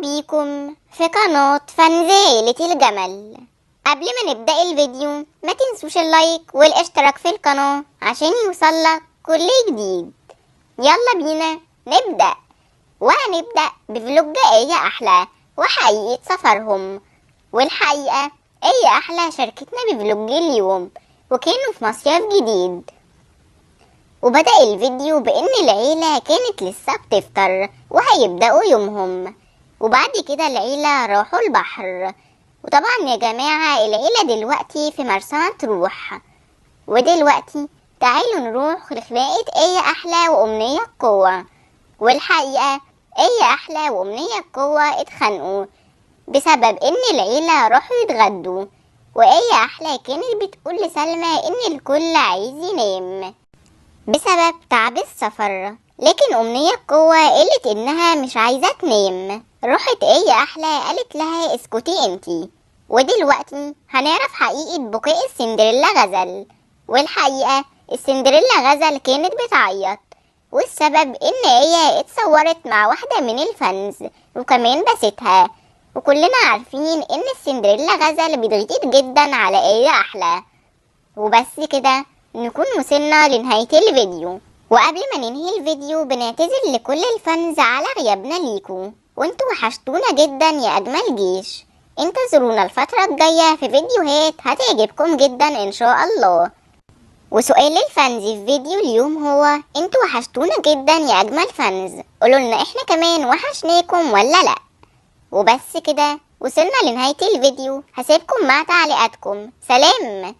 بيكم في قناة fans عيلة الجمل. قبل ما نبدأ الفيديو ما تنسوش ال like والاشتراك في القناة عشان يوصلك كل جديد. يلا بينا نبدأ، وهنبدأ ب vlog آية أحلى وحقيقة سفرهم. والحقيقة آية أحلى شاركتنا ب vlog اليوم، وكانوا في مصيف جديد. وبدأ الفيديو بإن العيلة كانت لسه بتفطر وهيبدأوا يومهم، وبعد كده العيلة راحوا البحر. وطبعا يا جماعة العيلة دلوقتي في مرسى مطروح. ودلوقتي تعالوا نروح لخناقة آية أحلى وأمنية القوة. والحقيقة آية أحلى وأمنية القوة اتخانقوا بسبب إن العيلة راحوا يتغدوا، وآية أحلى كانت بتقول لسلمى إن الكل عايز ينام بسبب تعب السفر، لكن أمنية القوة قالت إنها مش عايزة تنام. راحت آية أحلى قالت لها اسكتي انتي. ودلوقتي هنعرف حقيقة بكاء السندريلا غزل. والحقيقة السندريلا غزل كانت بتعيط، والسبب إن آية اتصورت مع واحدة من ال fans وكمان بستها، وكلنا عارفين إن السندريلا غزل بتغير جدا على آية أحلى. وبس كده نكون وصلنا لنهاية الفيديو. وقبل ما ننهي الفيديو بنعتذر لكل ال fans على غيابنا ليكو، وانتوا وحشتونا جدا يا أجمل جيش. انتظرونا الفترة الجاية في فيديوهات هتعجبكم جدا إن شاء الله. وسؤال ال fans في فيديو اليوم هو انتوا وحشتونا جدا يا أجمل fans، قولولنا احنا كمان وحشناكم ولا لأ. وبس كده وصلنا لنهاية الفيديو، هسيبكم مع تعليقاتكم. سلام.